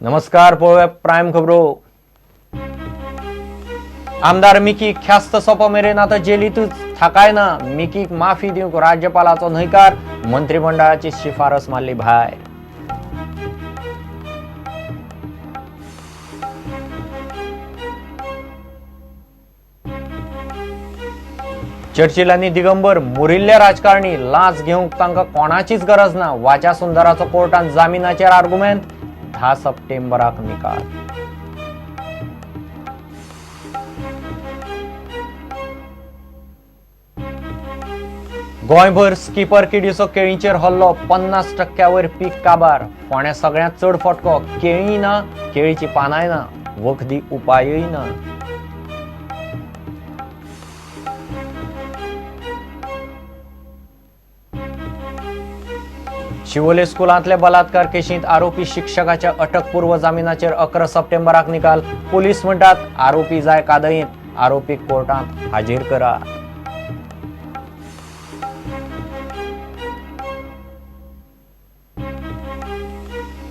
नमस्कार, पळोवया प्रायम खबरो. आमदार मिकीक ख्यास्त सोंपो मेरेन आतां जेलींतूच थाकाय ना. मिकीक माफी दिवंक राज्यपालाचो न्हयकार, मंत्रिमंडळाची शिफारस मारली भायर. चर्चिल आनी दिगंबर मुरिल्ले राजकारणी, लांच घेवंक तांकां कोणाचीच गरज ना. वाचा सुंदराचो कोर्टान जामिनाचेर आर्गुमेंत, 10 सप्टेंबराक निकाल. गोंयभर स्किपर किडीचो केळींचेर हल्लो, 50% वयर पीक काबार. फोंड्या सगळ्यांत चड फटको, केळी ना, केळीची पानांय ना, वखदी उपायूय ना. शिवोले स्कुलांतले बलात्कार केशींत आरोपी शिक्षकाच्या अटकपूर्व जामिनाचेर 11 सप्टेंबराक निकाल. पुलीस म्हणटात आरोपी जाय कादयींत, आरोपी कोर्टांत हाजीर करात.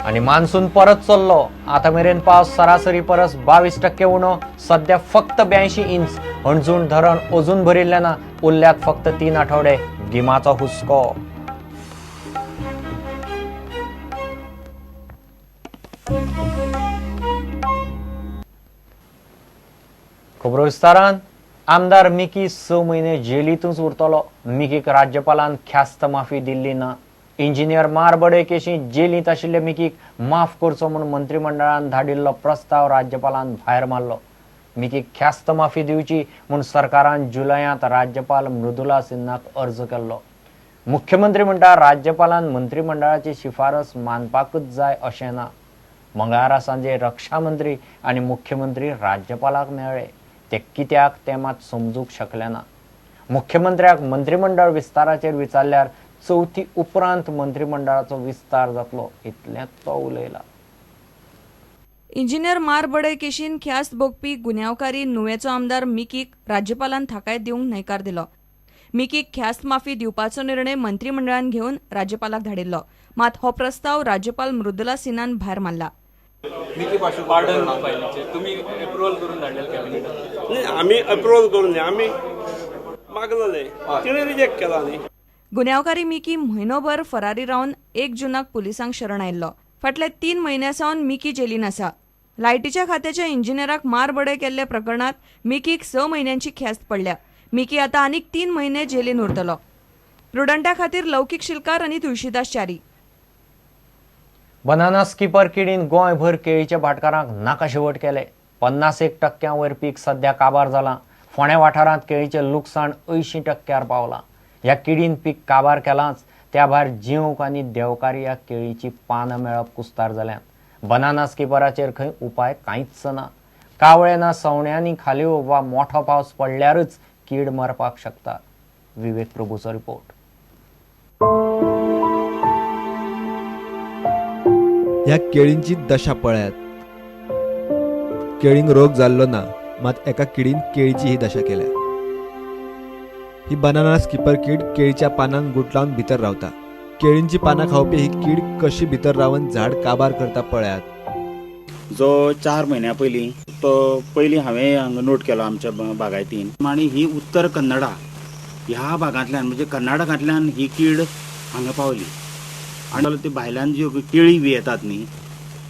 आनी मान्सून परत चल्लो. आतां मेरेन पावस सरासरी परस 22% उणो, सद्या फक्त 82 इंच. हणजूण धरण अजून भरिल्लें ना, उरल्यात फक्त 3 आठवडे. गिमाचो हुस्को. खबरो विस्तारान. आमदार मिकी 6 म्हयने जेलींतूच उरतलो. मिकीक राज्यपालान ख्यास्त माफी दिल्ली ना. इंजिनियर मारबडय केशींत जेलींत आशिल्ले मिकीक माफ करचो म्हूण मंत्रिमंडळान धाडिल्लो प्रस्ताव राज्यपालान भायर मारलो. मिकीक ख्यास्त माफी दिवची म्हूण सरकारान जुलयांत राज्यपाल मृदुला सिन्हाक अर्ज केल्लो. मुख्यमंत्री म्हणटा राज्यपालान मंत्रिमंडळाची शिफारस मानपाकूच जाय अशें ना. मंगळारा सांजे रक्षा मंत्री आनी मुख्यमंत्री राज्यपालाक मेळ्ळे, ते कित्याक ते मात समजूंक शकले ना. मुख्यमंत्र्याक मंत्रिमंडळ विस्ताराचेर विचारल्यार चवथी उपरांत मंत्रिमंडळाचो विस्तार जातलो इतलेंच तो उलयला. इंजिनियर मारबडय केशीन ख्यास्त भोगपी गुन्यांवकारी नुवेचो आमदार मिकीक राज्यपालान थाकाय दिवंक न्हयकार दिलो. मिकीक ख्यास्त माफी दिवपाचो निर्णय मंत्रिमंडळान घेवन राज्यपालाक धाडिल्लो, मात हो प्रस्ताव राज्यपाल मृदुला सिन्हान भायर मारला. आमी अप्रुव्हल करून आमी मागलेले, तिणें रिजेक्ट केला. न्ही गुन्यांवकारी मिकी म्हयनोभर फरारी रावन 1 जूनाक पुलिसांक शरण आयिल्लो. फाटले 3 म्हयन्या सावन मिकी जेलीन आसा. लायटीच्या खात्याच्या इंजिनियराक मारबडय केल्ल्या प्रकरणांत मिकीक 6 म्हयन्यांची ख्यास्त पडल्या. मिकी आतां आनीक 3 म्हयने जेलीन उरतलो. प्रुडंटा खातीर लौकीक शिलकार आनी तुळशीदास च्यारी. बनाना स्किपर किडीन गोंयभर केळीच्या भाटकारांक नाका शेवट केले. 51% वयर पीक सद्या काबार जालां. फोंड्या वाठारांत केळीचें लुकसाण 80% पावलां. ह्या किडीन पीक काबार केलांच, त्या भायर जिवंक आनी देवकारी ह्या केळीची पानां मेळप कुस्तार जाल्यात. बनाना स्किपराचेर खंय उपाय कांयच ना. कावळे ना सवण्यांनी खाल्यो वा मोठो पावस पडल्यारच कीड मरपाक शकता. विवेक प्रभूचो रिपोर्ट. ह्या केळींची दशा पळयात. केळींक रोग जाल्लो ना, मात एका किडीन केळीची ही दशा केल्या. ही बनाना स्किपर कीड केळीच्या पानांक गुटलावन भितर रावता. केळींची पानां खावपी ही कीड कशी भितर रावन झाड काबार करता पळयात. जो 4 म्हयन्या पयलीं तो पयलीं हांवें हांगा नोट केलो आमच्या बागायतीन. आनी ही उत्तर कन्नडा ह्या भागांतल्यान म्हणजे कर्नाटकांतल्यान ही कीड हांगा पावली. आनी ती भायल्यान ज्यो केळी बी येतात न्ही,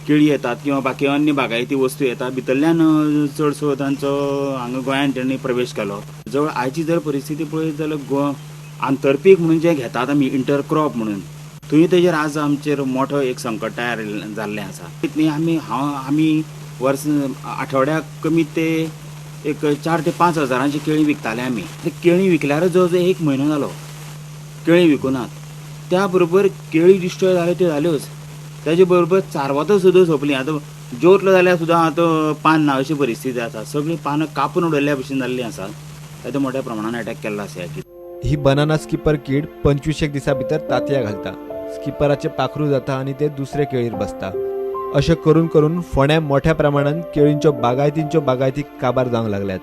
केळी येतात किंवा बाकी अन्य बागायती वस्तू येतात, भितरल्यान चडसो तांचो हांगा गोंयांत तांणी प्रवेश केलो. जवळ आयची जर परिस्थिती पळयत जाल्यार आंतरपीक म्हणून जें घेतात आमी इंटरक्रॉप म्हणून, थंय तेजेर आज आमचेर मोठो एक संकट तयार जाल्लें आसा. न्ही आमी आमी वर्स आठवड्याक कमीत ते एक 4 ते 5 हजारांची केळी विकताले आमी. ते केळी विकल्यारच जवळ जवळ 1 म्हयनो जालो केळी विकुनात. त्या बरोबर केळी डिस्ट्रॉय जाल्यो त्यो जाल्योच, ताजे बरोबर चारवतां सुद्दां सोंपलीं. आतां जेवतलो जाल्यार सुद्दां आतां पान ना अशी परिस्थिती आसा. सगळीं पानां कापून उडयल्ल्या भशेन जाल्लीं आसा. तातूंत मोठ्या प्रमाणान अटॅक केल्लो आसा. ही बनाना स्किपर कीड 25 दिसां भितर तांतयां घालता. स्किपराचें पाखरू जाता आनी ते दुसरे केळीर बसता. अशें करून करून फोंड्या मोठ्या प्रमाणान केळींच्यो बागायतींच्यो बागायती काबार जावंक लागल्यात.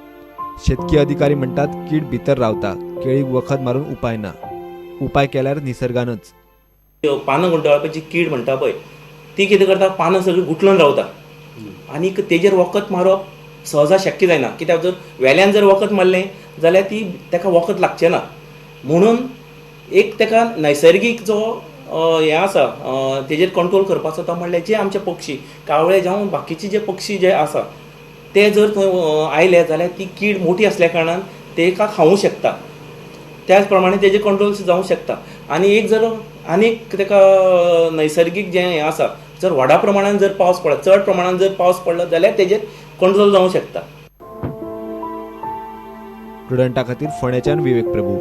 शेतकी अधिकारी म्हणटात कीड भितर रावता, केळीक वखद मारून उपाय ना. उपाय केल्यार निसर्गानच. पानां गुंडाळपाची कीड म्हणटा पळय, ती कितें करता, पानां सगळीं गुटलून रावता आनीक तेजेर वखद मारप सहजा शक्य जायना, कित्याक जर वेल्यान जर वखद मारलें जाल्यार ती ताका वखद लागचें ना. म्हणून एक ताका नैसर्गीक जो हें आसा तेजेर कंट्रोल करपाचो तो म्हणल्यार जे आमचे पक्षी कावळे जावं बाकीचे जे पक्षी जे आसा ते जर थंय आयले जाल्यार ती कीड मोठी आसल्या कारणान तेका खावूं शकता, त्याच प्रमाणे तेजे कंट्रोल जावंक शकता. आनी एक जर आनीक ताका नैसर्गीक जें हें आसा, जर व्हडा प्रमाणान जर पावस पडलो, चड प्रमाणान जर पावस पडलो जाल्यार तेजेर कंट्रोल जावंक शकता. प्रुडंटा खातीर फोंड्याच्यान विवेक प्रभू.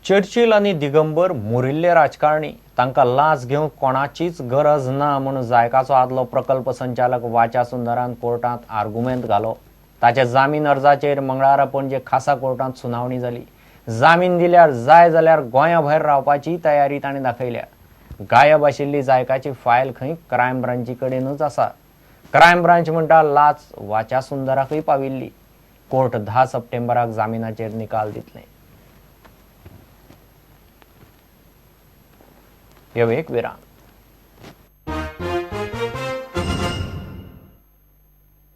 चर्चिल आनी दिगंबर मुरिल्ले राजकारणी, तांकां लांच घेवंक कोणाचीच गरज ना म्हूण जायकाचो आदलो प्रकल्प संचालक वाचा सुंदरान कोर्टांत आर्गुमेंत घालो. ताच्या जामीन अर्जाचेर मंगळारा पणजे खासा कोर्टांत सुनावणी जाली. जामीन दिल्यार जाय जाल्यार गोंया भायर रावपाची तयारी ताणें दाखयल्या. गायब आशिल्ली जायकाची फायल खंय क्रायम ब्रांची कडेनूच आसा. क्रायम ब्रांच म्हणटा लांच वाचा सुंदराकूय पाविल्ली. कोर्ट 10 सप्टेंबराक जामिनाचेर निकाल दितलें. एक विराम.